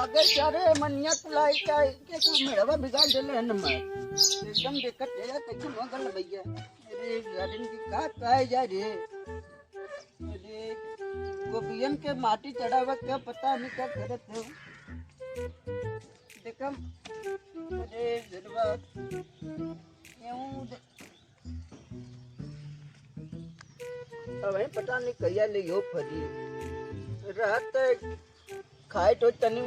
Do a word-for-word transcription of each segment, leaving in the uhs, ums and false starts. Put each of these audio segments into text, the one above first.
अरे सारे मनिया कुलाई का, इनके कुल मेड़वा बिगाड़ देले है नमर। एकदम देखत है यार, कैसे मगल भैया। अरे यार, इनकी का कहे जा रे। अरे गोपियन के माटी चढ़ावा, क्या पता नहीं क्या करत है। देखम, अरे जरवा, यूं दे-, अबे पता नहीं कहिया ले यो फरी। रात खाए तो तनी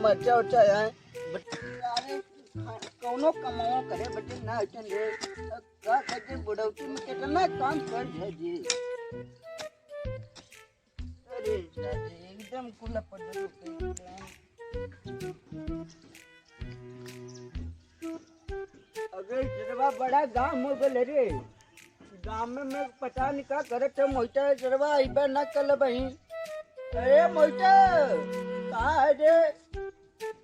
मरचा उरचा आए। बट-, अरे खा-, कौनो कमाओ करे बटे ना अइसन रे। का करते बुढ़ौती में कितना काम कर दे जी। अरे दादी, एकदम कुला पड़ गया। अरे जरवा बड़ा गाँव हो गल रे। गाँव में मैं पता नहीं का करत है मोइटा जरवा, अइबा ना कल बही। अरे मोइटा, कहाँ है रे?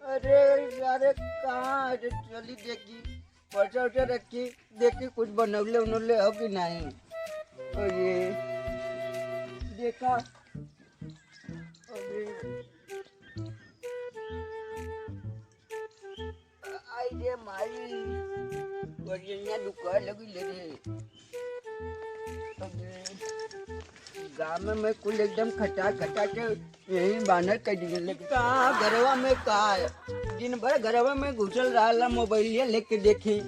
अरे यार, कहाँ है रे? चली देखी, पर्चा उर्चा रखी, देखी कुछ बनौले उनौले हो कि नहीं। अरे देखा, अरे आई रे माई, गोरिया दुकान लगी ले रे। अबे, गाँव में कुल एकदम खटा खटा के यही बानर कर दिए, लेकिन कहाँ घरवा में का है? दिन भर घरवा में घुसल रहला, मोबाइलिया लेके देखी।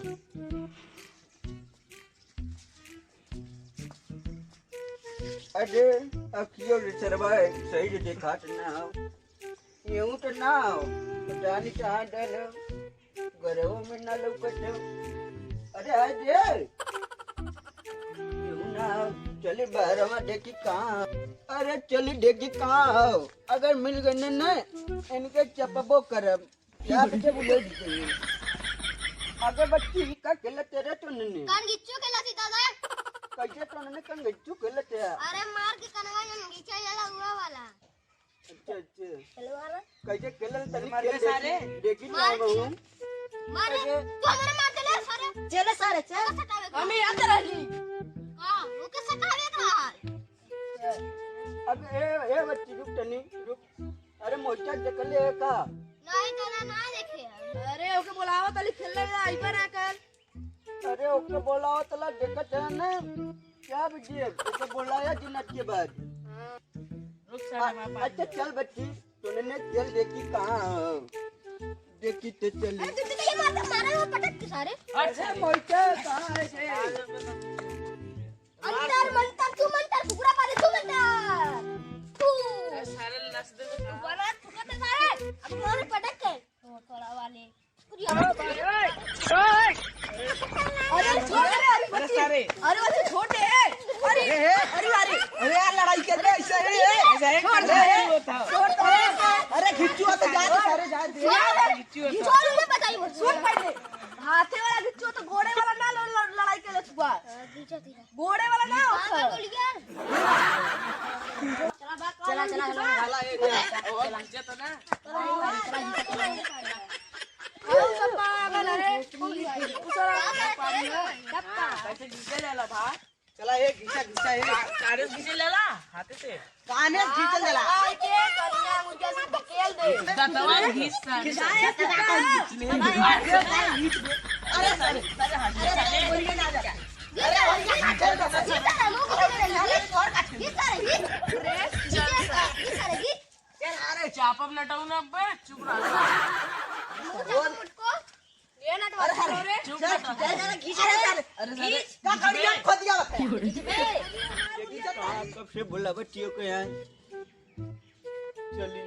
अरे, अखियो रे सरवा, सही से देखात ना हो। यूं तो ना हो, पता नहीं कहाँ डर हो। घरवा में ना लौकत हो। अरे, आ जे। यूं ना हो, चली बहरवा देखी कहाँ हो। अरे, चली देखी कहाँ हो। अगर मिल गए ना, ना, इनके चपबो करब। क्या बच्चे बोले दीजिए। अगरबत्ती का खेलत है रे तोनने? कान गिच्चू खेलत ही दादा। कैसे तोनने कान गिच्चू खेलत है? अरे मार के कनवा जन गिच्चा जाला हुआ वाला। अच्छा, अच्छा। खेलवा रे। कैसे खेलल तनी मार खेल के सारे। देखी, देखी मार क्या के। हूँ। मारे, कैसे? तू हमारे मार देले सारे। चले सारे, चल। ओके सटावे का। हम यहाँ तो रही। हाँ, ओके सटावे का। अब ए, ए बच्ची रुक तनी, रुक। अरे मोइटा देखले है का? नहीं, दादा, ना देखे हम। अरे, ओके बोलाओ, तली खेलने में आई पर आकर। अरे, ओके बोलाओ, तला देखत है ना? क्या बिटिया? ओके बोलाया दिनत के बाद। हाँ। रुक साला, आ, मैं पानी अच्छा, चल बच्ची, तूने ने चल देखी कहाँ हो? देखी तो चली। अरे, दीदी, ये मार, मारा वो पटक के सारे। अच्छा, अरे, मोइटा कहाँ है ये? अंदर मंतर, तू मंतर, कुकुरा पाले, तू मंतर। तू। ए, सारे नस दे दे। बड़ा थुका तो सारे। अब मारे पटक के। तो थोड़ा वाले। अरे, छोड़ दे, अरे, अरे, बच्ची। सारे। अरे, बच्ची, छोड़ दे। अरे, अरे, अरे, अरे। अरे यार, लड़ाई कर रहे ऐसे है। ऐसा है, छोड़ दे। छोड़ दे। अरे, घिच्चू होता, जा दे, सारे, जा दे। छोड़ दे। छोड़ दे, बताइए, सुन पहले। हाथे वाला घिच्चू तो गोड़े वाला ना ल-, ल-, लड़ाई के ले छुआ। हाँ, घिच्चू, घिच्चू। गोड़े वाला ना होता। चला, चला, चला, चला। ओ, घिच्चू तो ना। ओ, सब पागल है। कैसे घिच्चू ले ला भा? चला, ए, घिसा, घिसा, ए। चालीस घिसे लेला, हाथे से। काने घिसे लेला। आई के कनिया मुझे से ढकेल दे। दतवा घिस सारे। घिसा, घिसा, घिसा। अरे, सारे, सारे हाथ। अरे, अरे, बोलिए ना, जा। अरे, घिसा, घिसा, घिसा, घिसा। अरे, चापब नटाऊ ना बे, चुप रह। ये ना तो अरे, अरे, रे। चुप चल, रह। चल, चल, खींच रे, चल। अरे, अरे, का खींच करिया बे। खोद गया बता। खींच बे। ये का कब से बोला बच्चियों को यार। चलिए।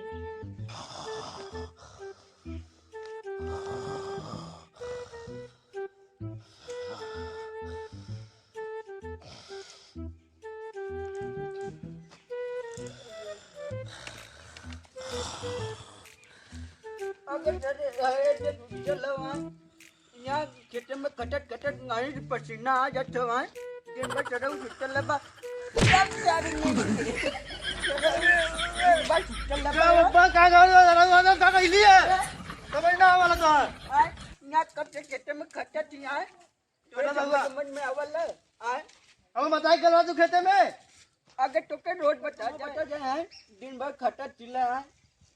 अगर डरे रहे तो दूसरे लवा। यहाँ खेते में खटत खटत नारी पसीना आ जात है। दिन भर चढ़ऊ सुतल बा। सब सारी नहीं। बस सुतल बा। का बब्बा का गाड़ी वाला का का लिया? समझ ना वाला तो है। यहाँ कब से खेते में खटत ही है। तोरा बबुआ। समझ में आवल है? आय? अब बताई कल तू खेते में? अगर तोके रोज बता, बता जाए, दिन भर खटा चिल्ला है।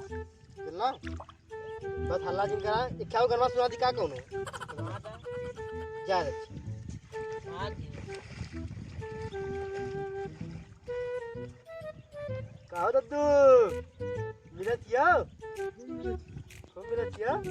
चलना। बस हल्ला जिन करा, एक क्या गनवा सुना दी का कौनो? जा रे। का हो दद्दू? मिलत हिया? खूब मिलत हिया?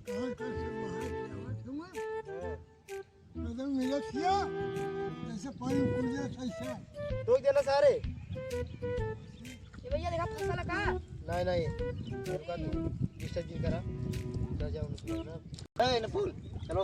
कहाँ, कहाँ से बाहर से आवत हुआ? एकदम मिलत हिया, जैसे पानी कूद जात है, ऐसा। ठोक देना सारे। ये भैया देखा, फंसा लगा। नहीं, नहीं, रुका तू, disturb नहीं करा। जा, जाओ, ए, नपुल, चलो।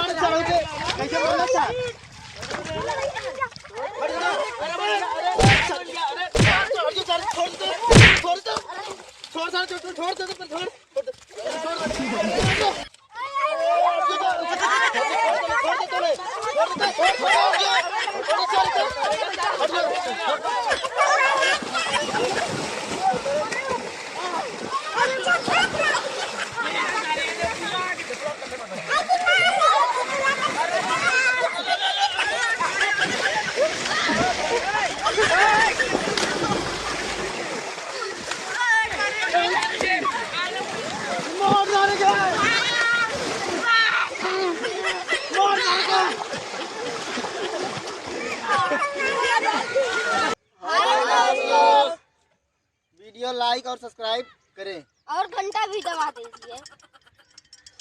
मार साले के, कैसे मारना था? हट जा, अरे, अरे, अरे, अरे, छोड़ दे, छोड़ दे, छोड़ दे, छोड़ दे, छोड़ दे, छोड़ दे। Video like और subscribe करें। और घंटा भी दबा दीजिए।